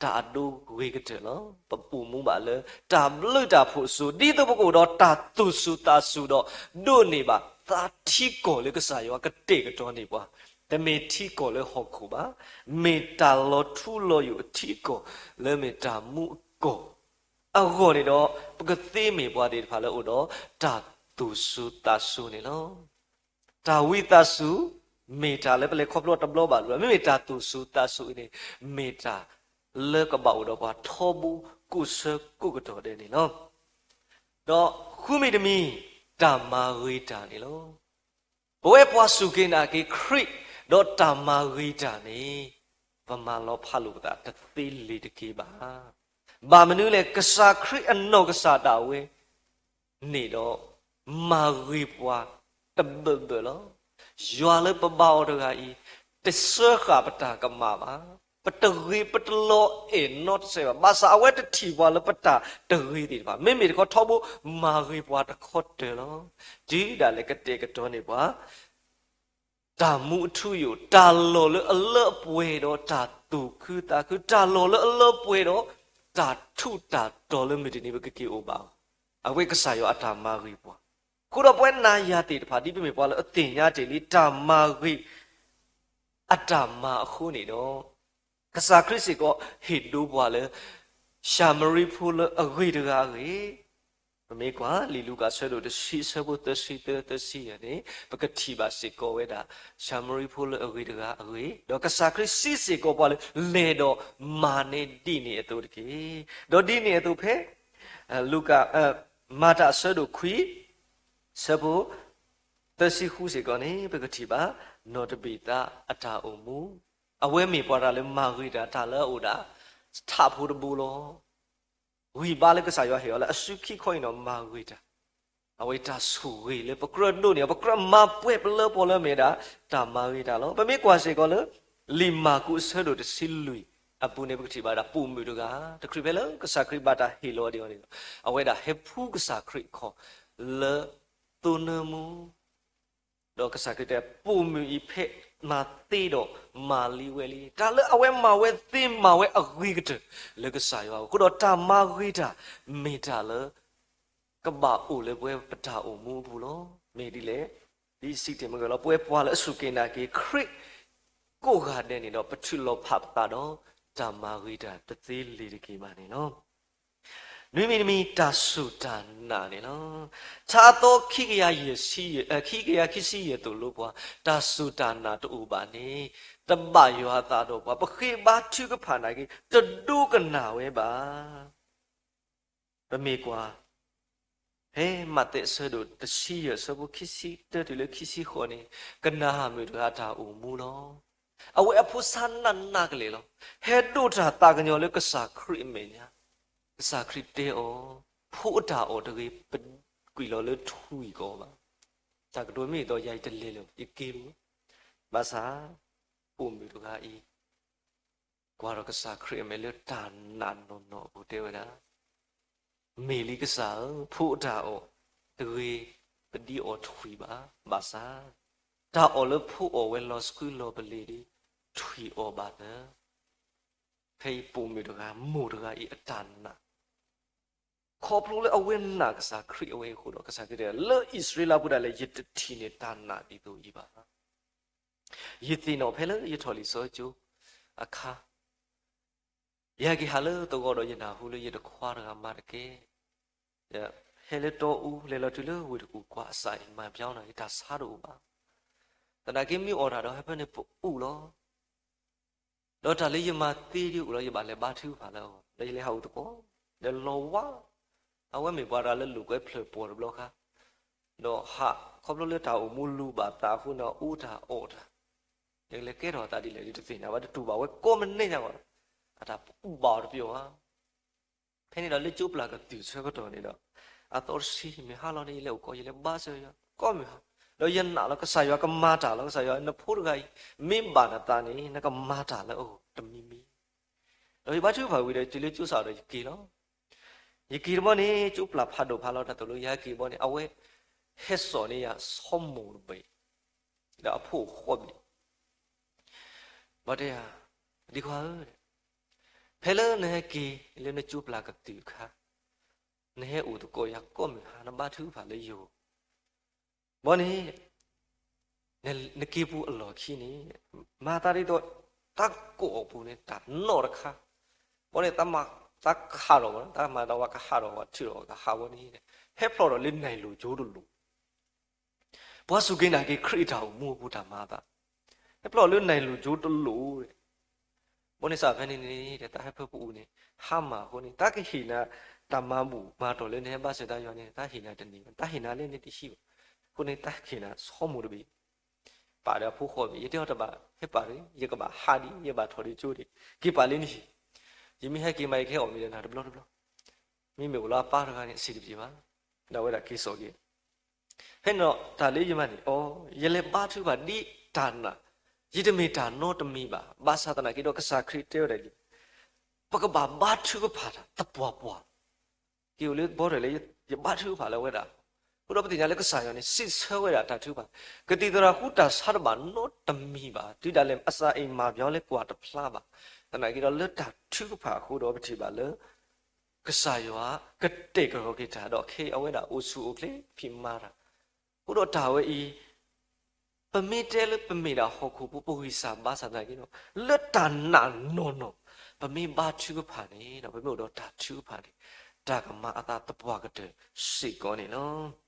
တၢ်အဒိဂ့ၤကတၢၢ်လီၤ. ပပိာ်မူဘၣ်လၢတၢ်ဘျုးတၢ်ဖှိၣ်အစိၤ ဒ်သိးပကအိၣ်ဒီးတၢ်သူၣ်စူၤသးစူၤဒီး ဒိးန့ၢ်ဘၣ်သးထံကီၢ်လၢကစၢ်ယွၤကတဲာ်ကတီၤန့ၢ်ပှၤ, တမ့ၢ်ထံကီၢ်လၢဟီၣ်ခိၣ်ဘၣ်, မ့ၢ်တၢ်လီၤထူလီၤယိာ်အထံကီၢ်လၢမ့ၢ်တၢ်မူအကီၢ်အဂီၢ်န့ၣ်ဒီး ပကသ့မ့ၢ်ပှၤသ့ၣ်တဖၣ်လၢအိၣ်ဒီးတၢ်သူၣ်စူၤသးစူၤန့ၣ်လီၤ. တၢ်ဝံသးစူၤ မ့ၢ်တၢ်လၢပလဲၤခီဖျိတဘျီဘၣ်တဘျီ, မ့မ့ၢ်တၢ်သူၣ်စူၤသးစူၤအံၤန့ၣ် မ့ၢ်တၢ်လၢကဘၣ်အိၣ်ဒီးပှၤထီဘိကိးဆၢကိးကတီၢ်ဒဲးန့ၣ်လီၤ. ဒီးဃုမံၤတမံၤ တၢ်မၤဂ့ၤတၢ်န့ၣ်လီၤ. ပဝဲပှၤစူၢ်က့ၤနာ်က့ၤခရံာ် ဒီးတၢ်မၤဂ့ၤတၢ်န့ၣ် ပမၤလီၤဖးလိာ်ပသးတသ့လၢၤတက့ၢ်ဘၣ်. ဘၣ်မနုၤလဲၣ် ကစၢ်ခရံာ်အနီၢ်ကစၢ်ဒၣ်ဝဲ န့ၣ်ဒီး မၤဂ့ၤပှၤတဘၢၣ်ဘၢၣ်လီၤ. ယွၤလၢပဘါအီၤတဂၤအံၤ တစၢဃာ်ပတၢ်ကမၣ်ဘၣ်. ပတဂ့ၤပတလီၤအဲၣ်နီတစဲးဘၣ်. ဘၣ်ဆၣ်အဝဲတထံၣ်ပှၤလၢပတၢ်တဂ့ၤသ့ၣ်တဖၣ် မ့မ့ၢ်တခီထီဘိမၤဂ့ၤပှၤတခီတၢၤလီၤ. တုၤဒၣ်လဲာ်ကတဲာ်ကတီၤန့ၢ်ပှၤ တၢ်မူအထူအယိာ်, တၢ်လီၢ်လၢအလၢအပှဲၤဒီးတၢ်သူၣ်ခုသးခု, တၢ်လီၢ်လၢအလၢပှဲၤဒီး တၢ်ထူးတၢ်တီၤလၢမုၢ်တနံၤပကက့ၤအိၣ်ဘၣ်အီၤ, အဝဲကစၢ်ယွၤအတၢ်မၤဂ့ၤပှၤ. အဃိဒီးပဝဲနၤယၤသ့ၣ်တဖၣ် ဒ်ပမ့ၢ်ပှၤလၢအသ့ၣ်ညါတ့ၢ်လံ တၢ်မၤဂ့ၤ အတၢ်မၤအဃိန့ၣ်ဒီး ကစၢ်ခရံာ်စ့ၢ်ကီးဟ့ၣ်ဒိပှၤလၢ ၡၤမရံဖိလၢအဂ့ၤတဂၤအဂ့ၢ်, ပမ့ၢ်ကွၢ်လံာ်လူၤကၣ်အဆၢဒိၣ်တဆံ အဆၢဖိသၢဆံသၢ သၢဆံယဲၢ်န့ၣ် ပကထံၣ်ဘၣ်စ့ၢ်ကီးဝဲဒၣ် ၡၤမရံဖိလၢအဂ့ၤတဂၤအဂ့ၢ်, ဒီးကစၢ်ခရံာ်စံးစ့ၢ်ကီးပှၤလၢ လဲၤဒီးမၤန့ၢ်ဒ်န့ၣ်အသိးတက့ၢ်. ဒီးဒ်န့ၣ်အသိးဖဲ လူၤကၣ်, မၤတၢ်အဆၢဒိၣ်ခွံ ဆၢဖိ သၢဆံဃုစ့ၢ်ကီးန့ၣ် ပကထံၣ်ဘၣ် နီၢ်တဘ့ၣ်သါအတၢ်အိၣ်မူ, အဝဲမ့ၢ်ပှၤတၢ်လၢမၤဂ့ၤတၢ် တၢ်လၢအအိၣ်ဒၣ် ထးဖိတဘိလီၤ. ဂံၢ်ဘါလၢကစၢ်ယွၤဟ့ၣ်အီၤလၢအစုခံခီအံၤနီၤ မၤဂ့ၤတၢ်, အဝဲတၢ်ဆိၣ်ဂ့ၤလၢပကြၢးဒိးန့ၢ်အီၤ ပကြၢးမၤပှဲၤပလၢပှဲၤလၢမ့ၢ်ဒၣ် တၢ်မၤဂ့ၤတၢ်လီၤ. ပမ့ၢ်ကွၢ်စ့ၢ်ကီးလၢ လံာ်မၢ်ကူးအဆၢဒိၣ်တဆံလွံၢ်အပူၤန့ၣ် ပကထံၣ်ဘၣ်ဒၣ်ပိာ်မုၣ်တဂၤ, တချုးဖဲလၢကစၢ်ခရံာ်ဘၣ်တၢ်ဟ့ၣ်လီၤဒံးအီၤန့ၣ်ဒီး အဝဲဒၣ်ဟဲဖှူကစၢ်ခရံာ်အခီၣ်လၢ သိနၢမူ ဒီးကစၢ်ခရံာ်တဲ ပိာ်မုၣ်အံၤဖဲမၤသ့ဒီးမၤလံဝဲလံ, တၢ်လၢအဝဲမၤဝဲသ့မၤဝဲအဂ့ၤကတၢၢ်လၢကစၢ်ယွၤအဃိဒီး တၢ်မၤဂ့ၤတၢ် မ့ၢ်တၢ်လၢ ကဘၣ်အိၣ်လၢပဝဲပတၢ်အိၣ်မူအပူၤလီၤ. မ့ၢ်ဒ်လဲၣ်, ဒ်စံးတ့ၢ်မ့ၢ်ဂ့ၤလီၤ, ပဝဲပှၤလၢအစူၢ်က့ၤနာ်က့ၤခရံာ်ကိးဂၤဒဲးန့ၣ်ဒီး ပထုးလီၤဖးပသးဒီး တၢ်မၤဂ့ၤတၢ်တသ့လၢၤတက့ၢ်ဘၣ်န့ၣ်လီၤ. နွံမံၤတမံၤ တၢ်စူၢ်တၢ်နာ်န့ၣ်လီၤ. ထါအသီ ခံကယၤယဲၢ်ဆံ, ခံကယၤခံဆံယဲၢ်သိၣ်လိပှၤ, တၢ်စူၢ်တၢ်နာ်တအိၣ်ဘၣ်န့ၣ် တဘၣ်ယွၤအသးဒီးပှၤ, ပဃ့ဘါထုကဖၣ်နာ်က့ၤ တဒိကနၣ်ဝဲဘၣ်. ပမ့ၢ်ကွၢ် ဖဲမးသဲအဆၢဒိၣ်တဆံယဲၢ် အဆၢဖိခံဆံတၢတုၤလၢခံဆံဃိးန့ၣ် ကနၤဧၣ်မုၣ်တဂၤအတၢ်အိၣ်မူလီၤ. အဝဲအဖိဆါနးနးကလဲာ်လီၤ. ဟဲဒိးတၢ်သးကညီၤလၢကစၢ်ခရံာ်အမဲာ်ညါ, ကစၢ်ခရံာ်တဲအီၤ, ဖိအတၢ်အီၣ်တဂ့ၤ ပကွံာ်လီၤလၢထွံၣ်ကအီၤဘၣ်. တၢ်ကတိၤမ့ၢ်အသိး ယၤအံၤတလဲၤလၢၤ ယက့ၤလီၤ. ဘၣ်ဆၣ် ပိာ်မုၣ်တဂၤအံၤ ကွၢ်ဒီးကစၢ်ခရံာ်အမဲာ်လၢတၢ်နာ်နီၢ်နီၢ်အပူၤတဲဝဲဒၣ်, မ့ၢ်လံကစၢ်ဧၢ, ဖိအတၢ်အီၣ်တဂ့ၤ ပဒ်အီၣ်ထွံၣ်ဘၣ်. ဘၣ်ဆၣ် တၢ်အီၣ်လၢဖိအီၣ်ဝဲလီၤဆှုလီၤပလ့ၤဒီး ထွံၣ်အီၣ်ဘၣ်သၢ. ဖဲအံၤပိာ်မုၣ်တဂၤ မိၢ်တဂၤအံၤအတၢ်နာ် ခီဖျိလၢအဝဲနာ်ကစၢ်ခရံာ်အဝဲအံၤအဃိဒီး ကစၢ်ခရံာ်တဲ လၢအံၣ်စရ့လးပူၤဒၣ်လဲာ် ယတထံၣ်န့ၢ်တၢ်နာ်ဒ်သိးအံၤဘၣ်. ယသ့ၣ်နီၣ်ဖဲလၢယထီၣ်လံာ်စီဆှံကၠိအခါ, ယဟဲက့ၤဟးလၢသဝီဒီးယနၢ်ဟူလၢယတခွါတဂၤမၤတကဲ, ဟဲလၢတီအူ လဲၤလီၤတုၤလၢဝ့ၢ်တကူၣ်ကွၢ်အစးအံၤ မၤပျီနၤ ယတၢ်ဆါတအိၣ်ဘၣ်. သနာ်က့မ့ၢ်အီၣ်တၢ်ဒီး ဟဲဖဲန့ၣ်ပအူၣ်လီၤ. ဒီးတၢ်လၢယမၤသ့ဒ်အံၤလီၤ ယဘၣ်လဲၤဘါထုကဖၣ်လၢအဂီၢ် ဒီးယလဲၤဟးအိၣ်သကိး, ဒီးလီၤဝါ, အဝဲမ့ၢ်ပှၤတဂၤလၢလိာ်ကွဲဖျၢၣ်ပီၢ်တဘျီဃီ, ဒီးဟးခီဖျိလၢတၢ်အိၣ်မူလူၤဘၣ်သးအဃိန့ၣ် အူတၢ်အီၣ်တၢ်, ယကလဲၤကဲထီၣ်သးဒ်လဲၣ် ယတသ့ၣ်ညါဘၣ် တတူၢ်ဘၣ်ဝဲကိးမံၤဒဲးညါဘၣ်, အတၢ်အူဘၣ်အီၤတပျီၤဘၣ်. ဖဲန့ၣ်ဒီးလၢကၠိပျၢ်ကတုၢ်ဆၢကတီၢ်န့ၣ်ဒီး အသီတဆံမ့ၢ်ဟါလီၤန့ၣ် ယလဲၤအိၣ်ကိး ယလဲၤဘါစၢၤယွၤကိးမုၢ်ဟါ, ဒီးယနာ်လီၤ ကစၢ်ယွၤကမၤတၢ်လီၤ, ကစၢ်ယွၤ နဖိတဂၤအံၤ မ့ၢ်ဘၣ်နသးန့ၣ် နကမၤတၢ်လၢအဂီၢ်တမံၤမံၤ, ဒီးယဘါထုကဖၣ်ဝံၤဒီး တုၤလၢကၠိစးဒီးယက့ၤလီၤ. ယက့ၤတဘျီန့ၣ် ကၠိပျၢ်ဖးဒိၣ်ဖးလီၤတၢ်သိၣ်လိ ယဟဲက့ၤတဘျီန့ၣ် အဝဲဟဲစိာ်န့ၢ်ယၤဆီမိၢ်တဘ့ၣ်, ဒီးအဖိအဃီဘ့ၣ် ဘၣ်တဲယၤ, ဒံခွါဧၢ, ဖဲလၢနဟဲက့ၤလၢနကၠိပျၢ်ကတုၢ်အခါ, နဟဲအိၣ်သကိးယၤကိးမုၢ်ဟါ နဘါထုကဖၣ်လၢယဂီၢ်, ဘီန့ၣ် နက့ၤပူၤအလီၢ်ခံန့ၣ် မၤသးဒ်သိး တၢ်ကိးအီၤပူၤန့ၣ် တၢ်နီၣ်တခါ, ဘီန့ၣ် တၢ်မၤသးကဟးထီၣ်ဝဲ, တၢ်မၤသးဝဲကဟးထီၣ်ဝဲ ထုးထီၣ်ဝဲကဟးဝဲန့ၣ်, ဟဲဖျိးထီၣ်လၢနဲၣ်လိၤကၠိတလိၤ ပှၤစူၢ်က့ၤနာ်က့ၤခရံာ်အတၢ်အိၣ်မူအပူၤတၢ်မၤအသး, ဟဲဖျိးလၢနဲၣ်လိၤကၠိတလိၤ, ဘီန့ၣ်စးဖဲန့ၣ်န့ၣ် တၢ်ဟဲဖၢပူၤန့ၣ် ဟါမၢ်အဃိန့ၣ် တၢ်ကဟ့ၣ်နၤ တၢ်မၤဘူၣ်မၤတီၢ်လၢနဟဲဘါစၢၤတၢ်ယွၤန့ၣ် တၢ်ဟ့ၣ်နၤတန့ၢ်ဘၣ်, တၢ်ဟ့ၣ်နၤလၢနတဟံးဘၣ်, အဃိန့ၣ် တၢ်ဟ့ၣ်နၤဆီမိၢ်တဘ့ၣ်, ပာ်ဒီးအဖိဃီဘ့ၣ်, ယတဲအီၤတဘၣ် ဟဲပာ်ဒီး ယကဘၣ်ဟးဒံး ယဘၣ်ထီၣ်ဒီးကၠိဒံး, က့ၤပာ်လၢနဟံၣ်, ယမ့ၢ်ဟဲက့ၤမး ယကဟဲအီၣ်မ့ၤဒီးနၤတဘျီတဘျီ, မ့မ့ၢ်အိၣ်လၢအပၢ်တဂၤန့ၣ် အဆင်တပြေဘၣ်, ဒီးအဝဲဒၣ်က့ၤစိာ်က့ၤ ဖဲန့ၣ်ဒီး တၢ်လၢယမၤန့ၣ် အိ ယလဲၤဘါထုကဖၣ်ဒ်တၢ်နာ်, ယတမ့ၢ်တၢ်နီတမံၤဘၣ်. ဘၣ်ဆၣ်သနာ်က့ဒီး ကစၢ်ခရံာ်တဲဝဲဒၣ်လံ, ပကဘၣ်ဘါထုကဖၣ်တၢ်သပှၢ်ပှၢ်, က့ၤအိၣ်လၢဘီထၢၣ်လၢ ယဘါထုကဖၣ်လၢအဝဲဒၣ်. အဃိဒီးပသ့ၣ်ညါလၢကစၢ်ယွၤန့ၣ် စံးဆၢဝဲဒၣ်တၢ်ထုကဖၣ်, ကသံၣ်သရၣ်ဃုတၢ်ဆါတဘၣ်နီတမံၤဘၣ်, တုၤဒၣ်လဲာ်အစးအံၤမၤပှဲၤလၢကွၢ်တဖျါဘၣ်. သနာ်က့ဒီးလၢတၢ်ထုကဖၣ်အဃိဒီးပထံၣ်ဘၣ်လၢ ကစၢ်ယွၤကတဲာ်ကတီၤက့ၤတၢ်ဒီးခဲအံၤအဝဲဒၣ်အိၣ်ဆူၣ်အိၣ်ချ့ဖံးမၤတၢ်. အဃိဒီးတၢ်ဝဲအံၤ ပမ့ၢ်တဲလၢပမ့ၢ်ဒၣ်ဟီၣ်ခိၣ်ဖိ ပဂံၢ်စၢ်ဘါစၢ်သနာ်က့ဒီး လၢတၢ်နာ်နီၢ်နီၢ် ပမ့ၢ်ဘါထုကဖၣ်န့ၣ်ဒီး ပမ့ၢ်အိၣ်ဒီးတၢ်ထုကဖၣ်န့ၣ် တၢ်ကမၤအသးသပှၢ်ကတၢၢ်စ့ၢ်ကီးန့ၣ်လီၤ.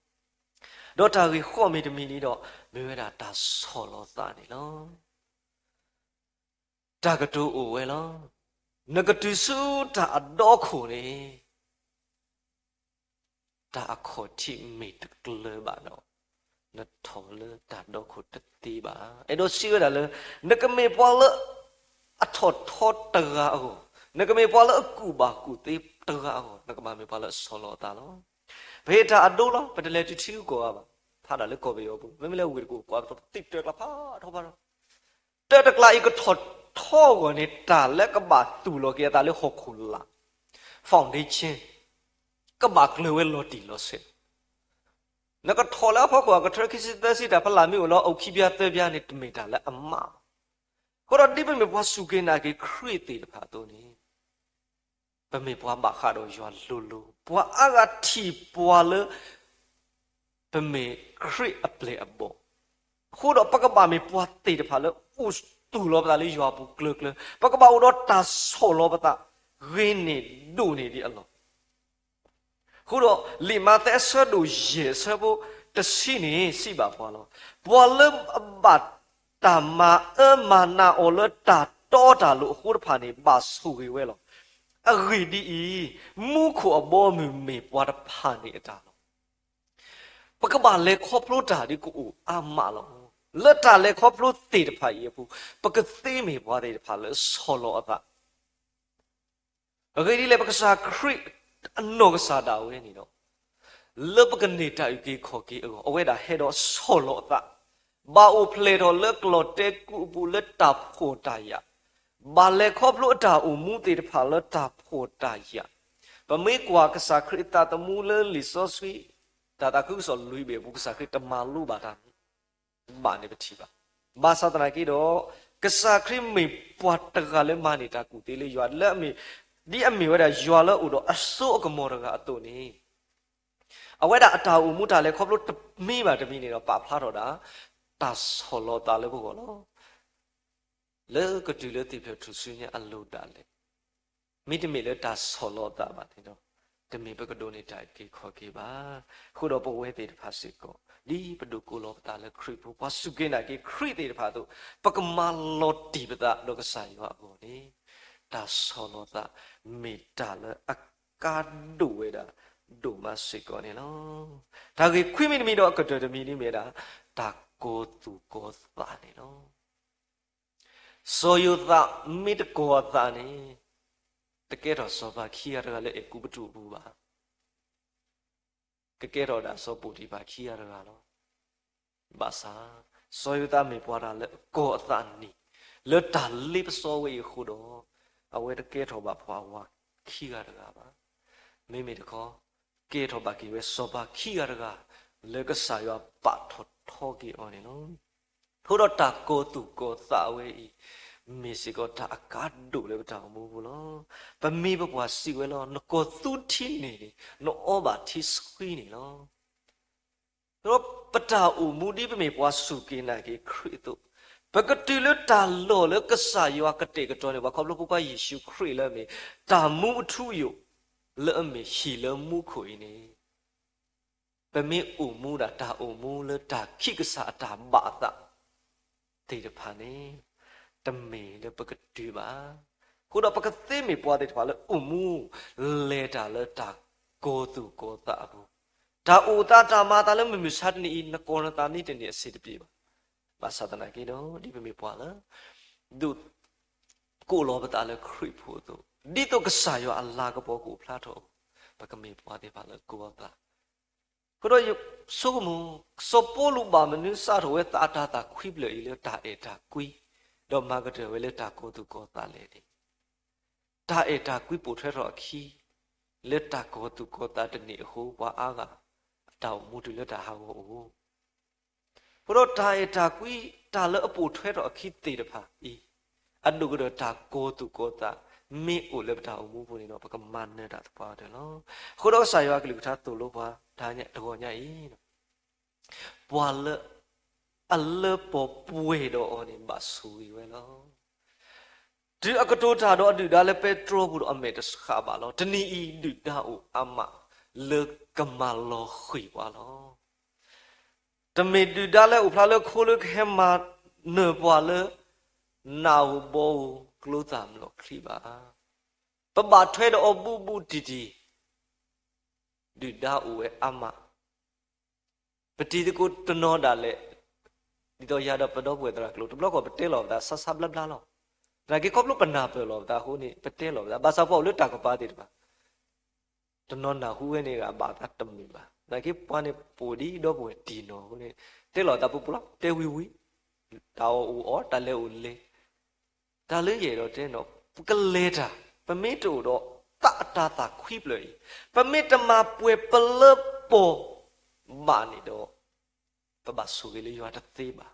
ဒီးတၢ်ဂ့ၢ်ဃီမ့ၢ်တမံၤလံဒီး မ့ၢ်ဝဲဒၣ်တၢ်ဆီၣ်လီၤသးန့ၣ်လီၤ. တၢ်ကတိၤအိၣ်ဝဲလီၤ. နကတုၤဆူတၢ်အဒီခိၣ်န့ၣ် တၢ်အခီၣ်ထံးမ့ၢ်တကျၢၤဘၣ်ဒီး နထီၣ်လၢတၢ်ဒီခိၣ်တသ့ဘၣ်. အဲၣ်ဒိးစံးဝဲဒၣ်လၢ နကမ့ၢ်ပှၤလၢအထီၣ်ထီတဂၤအဂီၢ်, နကမ့ၢ်ပှၤလၢအကူၣ်ဘၣ်ကူၣ်သ့တဂၤအဂီၢ်, နကဘၣ်မ့ၢ်ပှၤလၢအဆီၣ်လီၤအသးလီၤ. ပဟ့ၣ်တၢ်အဒိလီၤ, ပတလဲၤတုၤထံဂုၤကီၢ်ဂၤဘၣ်. ဖးဒၣ်လၢကီၢ်ပယီၤပူၤ, မ့မ့ၢ်လၢဝ့ၢ်တကူၣ်ကွၢ်ကသံၣ်တၢၢ်ကျါဖးထီဖးထီ တၢ်တကျါအံၤကထီၣ်ထီအဂီၢ်န့ၣ် တၢ်လၢကဘၣ်သူၣ်လီၤက့ၤအသးလၢဟီၣ်ခိၣ်လာ် foundation ကဘၣ်ကျၢၤဝဲလီၤတံၢ်လီၤဆဲး. နကထီၣ်လၢအဖီခိၣ်အကထၢခံဆံသၢဆံ တၢ်ဖးလၢ်မ့ၢ်အိၣ်လီၤ အိၣ်ခံဘျါသၢဘျါန့ၣ် တမ့ၢ်တၢ်လၢအမးဘၣ်. အဃိဒီးဒ်ပမ့ၢ်ပှၤစူၢ်က့ၤနာ်က့ၤခရံာ်သ့ၣ်တဖၣ်အသိးန့ၣ် ပမ့ၢ်ပှၤဘၣ်ဃးဒီးယွၤလိၤလိၤ, ပှၤအါဂၤထံၣ်ပှၤလၢ ပမ့ၢ်ခရံာ်အပျဲၢ်အဘီၣ်, အဃိဒီးပကဘၣ်မ့ၢ်ပှၤသ့ၣ်တဖၣ်လၢအိၣ်သူၣ်လီၤပသးလၢယွၤအပူၤကျၢၤကျၢၤ, ပကဘၣ်အိၣ်ဒီးတၢ်ဆီၣ်လီၤပသး ဂ့ၤန့ၢ်ဒိၣ်န့ၢ်ဒံးအလီၢ်. အဃိဒီးလံာ်မးသဲအဆၢဒိၣ်ယဲၢ်အဆၢဖိတဆံန့ၣ် စံးဘၣ်ပှၤလီၤ. ပှၤလၢအဘၣ်တၢ်မၤအၢမၤနးအီၤလၢတၢ်တီတၢ်လိၤအဃိတဖၣ်န့ၣ် ဘၣ်ဆိၣ်ဂ့ၤဝဲလီၤ. အဂ့ၢ်ဒ်အံၤ, မူခိၣ်အဘီအမုၢ်မ့ၢ်ပှၤတဖၣ်န့ၣ်အတၢ်လီၤ. ပကဘၣ်လဲၤခီဖျိတၢ်ဒ်ကအိၣ်အါမးလီၤ. လၢတၢ်လဲၤခီဖျိသ့ၣ်တဖၣ်အံၤအပူၤ, ပကသ့မ့ၢ်ပှၤသ့ၣ်တဖၣ်လၢဆီၣ်လီၤအသး အဂ့ၢ်ဒ်လဲၣ် ပကစၢ်ခရံာ်အနီၢ်ကစၢ်ဒၣ်ဝဲန့ၣ်ဒီး လၢပကန့ၢ်တၢ်အုၣ်က့ၤခီၣ်က့ၤအဂီၢ် အဝဲဒၣ်ဟဲဒီးဆီၣ်လီၤအသး, ဘၣ်အိၣ်ဖျဲၣ်ထီၣ်လၢကျီၢ်တဲကူအပူၤလၢတၢ်ဖှီၣ်တၢ်ယာ်, ဘၣ်လဲၤခီဖျိအတၢ်အိၣ်မူသ့ၣ်တဖၣ်လၢတၢ်ဖှီၣ်တၢ်ယာ်, ပမ့ၢ်ကွၢ်ကစၢ်ခရံာ်အသးသမူလၢလံာ်စီဆှံ တၢ်သးခုကစီၣ်လွံၢ်ဘ့ၣ်အပူၤ ကစၢ်ခရံာ်တမၤလိဘၣ်တၢ် ဘၣ်န့ၣ်ပထံၣ်ဘၣ်. ဘၣ်ဆၣ်သနာ်က့ဒီး ကစၢ်ခရံာ်မ့ၢ်ပှၤတဂၤလၢမၤန့ၢ်တၢ်ကူၣ်သ့လၢယွၤ လၢအမ့ၢ် ဒ်အမ့ၢ်ဝဲဒၣ်ယွၤလၢအအိၣ်ဒီးအစိအကမီၤတဂၤအသိးန့ၣ်, အဝဲဒၣ်အတၢ်အိၣ်မူတၢ်လဲၤခီဖျိတမံၤဘၣ်တမံၤန့ၣ်ဒီး ပာ်ဖျါထီၣ်ဒၣ် တၢ်ဆီၣ်လီၤသးလၢပဂီၢ်လီၤ. လၢကတုၤလၢသ့ၣ်ဖျၢၣ်ထူၣ်စုညါအလိၤဒၣ်လဲာ် မ့တမ့ၢ်လၢတၢ်ဆီၣ်လီၤအသးဘၣ်န့ၣ်ဒီး တမ့ၢ်ပကဒိးန့ၢ်တၢ်အုၣ်က့ၤခီၣ်က့ၤဘၣ်. အဃိဒီးပဝဲသ့ၣ်တဖၣ်စ့ၢ်ကီး ဒ်ပဒိးကိးလီၤပသးလၢခရံာ်ဖိ ပှၤစူၢ်က့ၤနာ်က့ၤခရံာ်သ့ၣ်တဖၣ်အသိး ပကမၤလီၤတံၢ်ပသးဒီးကစၢ်ယွၤအဂီၢ်န့ၣ် တၢ်ဆီၣ်လီၤသးမ့ၢ်တၢ်လၢအကါဒိၣ်ဝဲဒၣ် ဒိၣ်မးစ့ၢ်ကီးန့ၣ်လီၤ. တၢ်ဂ့ၢ်ခွံမံၤတမံၤဒီးအကတၢၢ်တမံၤဒ်မ့ၢ်ဝဲဒၣ် တၢ်ကီၤသူၣ်ကီၤသးန့ၣ်လီၤ. စီၤယိၤသးမ့ၢ်တကီၤအသးန့ၣ် တကဲထီၣ်စီၤပၤခံဂၤတဂၤလၢအဲၤကူပတူးအပူၤဘၣ်. ကကဲထီၣ်ဒၣ်စီၤပိၤတံၤဖၢ်ခံဂၤတဂၤလီၤ. ဘၣ်ဆၣ် စီၤယိၤသးမ့ၢ်ပှၤတၢ်လၢအကီၤအသးန့ၣ် လၢတၢ်လ့ပစီဝဲအံၤအဃိဒီး အဝဲတကဲထီၣ်ဘၣ်ပှၤအဝၤခံဂၤတဂၤဘၣ်. မ့မ့ၢ်တခီ ကဲထီၣ်ဘၣ်က့ၤဝဲစီၤပၤခံဂၤတဂၤ လၢကစၢ်ယွၤပာ်ထီၣ်ထီက့ၤအီၤန့ၣ်လီၤ. အဃိဒီးတၢ်ကီၤသူၣ်ကီၤသးဝဲအံၤ မ့ၢ်စ့ၢ်ကီးတၢ်အကါဒိၣ်လၢပတၢ်အိၣ်မူပူၤလီၤ. ပမ့ၢ်ပပှၢ်စံးဝဲလီၤ, နကီၤသူထံန့ၣ် နအီဘၣ်ထံဆှံန့ၣ်လီၤ. ဒီးပတၢ်အိၣ်မူဒ်ပမ့ၢ်ပှၤစူၢ်က့ၤနာ်က့ၤခရံာ်အသိး, ပကတုၤလၢတၢ်လီၢ်လၢကစၢ်ယွၤကတဲာ်ကတီၤန့ၢ်ပှၤခီဖျိဖိခွါယ့ၣ်ၡူးခရံာ်လၢအမ့ၢ် တၢ်မူအထူအယိာ် လၢအမ့ၢ်ဟံၣ်လၢမူခိၣ်အံၤန့ၣ် ပမ့ၢ်အိၣ်မူဒၣ်တၢ်အိၣ်မူလၢတၢ်ခံကစၢ်အတၢ်ဘၣ်အသး သ့ၣ်တဖၣ်န့ၣ် တမ့ၢ်လၢပကတုၤဘၣ်. အဃိဒီးပကသ့မ့ၢ်ပှၤသ့ၣ်တဖၣ်လၢအိၣ်မူ လဲၤတၢ်လၢတၢ်ကီၤသူၣ်ကီၤသးအပူၤ, တၢ်အိၣ်သးတၢ်မၤအသးလၢမုၢ်မဆါတနံၤအံၤ နကီၤနသးန့ၣ်တန့ၢ်အဆင်တပြေဘၣ်. ဘၣ်ဆၣ်သနာ်က့ဒီး ဒ်ပမ့ၢ်ပှၤလၢ ဒိး ကိးလီၤပသးလၢခရံာ်ဖိအသိး, ဒ်သိးကစၢ်ယွၤအလၤကပီၤကအိၣ်ဖျါထီၣ်အဂီၢ်, ပကမ့ၢ်ပှၤသ့ၣ်တဖၣ်လၢကီၤသး. အဃိဒီးယဆိကမိၣ် စီၤပီလူးဘၣ်မနုၤစးထီၣ်ဝဲသးအတၤသၣ်ခွံဖျၢၣ်အံၤလၢတၢ်အဲၣ်တၢ်ကွံ ဒီးမၤကတၢၢ်ဝဲလၢတၢ်ကီၤသူၣ်ကီၤသးလဲၣ်န့ၣ်, တၢ်အဲၣ်တၢ်ကွံပိာ်ထွဲထီၣ်အခံ လၢတၢ်ကီၤသူၣ်ကီၤသးတန့ၢ်အဃိ ပှၤအါဂၤ အတၢ်အိၣ်မူတုၤလၢတၢ်ဟးဂီၤအိၣ် အဃိဒီးတၢ်အဲၣ်တၢ်ကွံ တၢ်လၢအပိာ်ထွဲထီၣ်အခံသ့ၣ်တဖၣ်အံၤ, အဒိၣ်ကတၢၢ်တၢ်ကီၤသူၣ်ကီၤသး မ့ၢ်အိၣ်လၢပတၢ်အိၣ်မူပူၤန့ၣ်ဒီး ပကမၤနၢၤတၢ်သပှၢ်ကတၢၢ်လီၤ. အဃိဒီးကစၢ်ယွၤအကလုၢ်ကထါသိၣ်လိပှၤ တဂီၤညါအံၤ, ပှၤလၢ အလၢပှဲၤပှဲၤဒီးအီၤန့ၣ် ဘၣ်ဆိၣ်ဂ့ၤဝဲလီၤ. တုၤအကတိၤတၢ်ဒီးအဒုၣ်ဒါလၢပဲတြီပူၤဒီး အမဲာ်တဆှးဘၣ်လီၤ. တနံၤအံၤဒုၣ်ဒါအိၣ်အါမး လၢကမၤလီၤဃံၤပှၤလီၤ. တမ့ၢ်ဒုၣ်ဒါလၢအိၣ်ဖျါလၢခိလၢကဟဲမၤနၢၤပှၤလၢ နးဧိၤဘီဧိၤကျိသၣ်မျိာ်ချံဘၣ်. ပဘၣ်ထွဲဒီးအီၤဘူးဘူးတံၢ်တံၢ်, ဒုၣ်ဒါအိၣ်ဝဲအါမး ပတံၤသကိးတနီၤဒၣ်လဲာ်, ဒ်သိးယၤဒီးပဒီပုၢ်ဝဲၢ်သရၣ်ကျိၤ တဘျီဃီပတဲလီၤပသးဆါဆါဘျါဘျါလီၤ. သနာ်က့ခီဖျိပနၢ်ပၢၢ်လီၤပသးအဃိန့ၣ် ပတဲလီၤပသး ဘၣ်ဆၣ်ပှၤအိၣ်လၢတၢ်ကပၤသ့ၣ်တဖၣ် တနီၤနၢ်ဟူဝဲန့ၣ်ဂ့ၤ ဘၣ်သးတမုာ်ဘၣ်. သနာ်က့ပှၤန့ၣ်ပိာ်ဒံးဒီပုၢ်ဝဲၢ်တံၢ်နီၢ်အဃိန့ၣ် တဲလီၤသးပူၤပူၤလီၤ, တဲဝံၤဝံၤ, တၢ်အီၣ်အိၣ်အီ တၢ်လဲၤအိၣ်လဲၤ တၢ်လၢယအဲၣ်ဒိးတဲနီၤ ပကလဲၤတၢ် ပမ့ၢ်တအိၣ်ဒီးသးအတၤသၣ်ခွံဖျၢၣ်အံၤ, ပမ့ၢ်တမၤပှဲၤပလၢပှဲၤဘၣ်န့ၣ်ဒီး ပဘၣ်ဆိၣ်ဂ့ၤလၢယွၤတသ့ဘၣ်.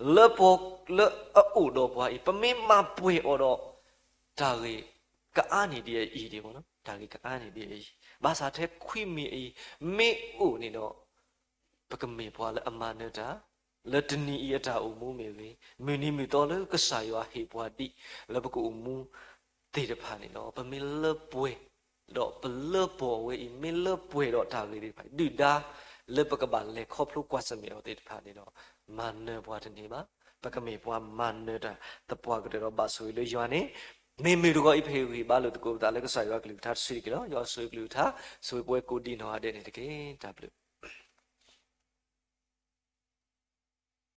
လၢပှဲၤလၢအအိၣ်ဒီးပှၤအံၤ ပမ့ၢ်မၤပှဲၤအီၤဒီး တၢ်ဂ့ၢ်ကအါန့ၢ်ဒ်အံၤဒံး, တၢ်ဂ့ၢ်ကအါန့ၢ်ဒ်အံၤ, ဘၣ်ဆၣ်ထဲခွံမံၤအံၤ မ့ၢ်အိၣ်န့ၣ်ဒီး ပကမ့ၢ်ပှၤလၢအမၤနၢၤတၢ် လၢတနံၤအံၤအတၢ်အိၣ်မူမ့ၢ်ဂ့ၤ, မုၢ်နံၤမုၢ်သီလၢကစၢ်ယွၤဟ့ၣ်ပှၤဒံး လၢပကအိၣ်မူသ့ၣ်တဖၣ်န့ၣ်ဒီး ပမ့ၢ်လၢပှဲၤ ဒီးပလၢပှဲၤဝဲအံၤ မ့ၢ်လၢပှဲၤဒီးတၢ်ဂ့ၢ်သ့ၣ်တဖၣ် ဒုၣ်ဒါလၢပကဘၣ်လဲၤခီဖျိကွၢ်ဆၢၣ်မဲာ်အီၤသ့ၣ်တဖၣ်န့ၣ်ဒီး မၤနၢၤပှၤတန့ၢ်ဘၣ်. ပကမ့ၢ်ပှၤမၤနၢၤတၢ်သပှၢ်ကတၢၢ်ဒီးဘၣ်ဆိၣ်ဂ့ၤလၢယွၤန့ၣ်, မ့ၢ်မုၢ်တဂီၤအံၤ ပဟ့ၣ်ဂံၢ်ဘါလိာ်သကိးပသးလၢကစၢ်ယွၤကလုၢ်ကထါတစုတက့ၢ်လီၤ. ယွၤဆိၣ်ဂ့ၤကလုၢ်ကထါ ဆိၣ်ဂ့ၤပဝဲကိးဒံးနီၢ်ဂၤဒဲးန့ၣ်တက့ၢ်. တၢ်ဘျုး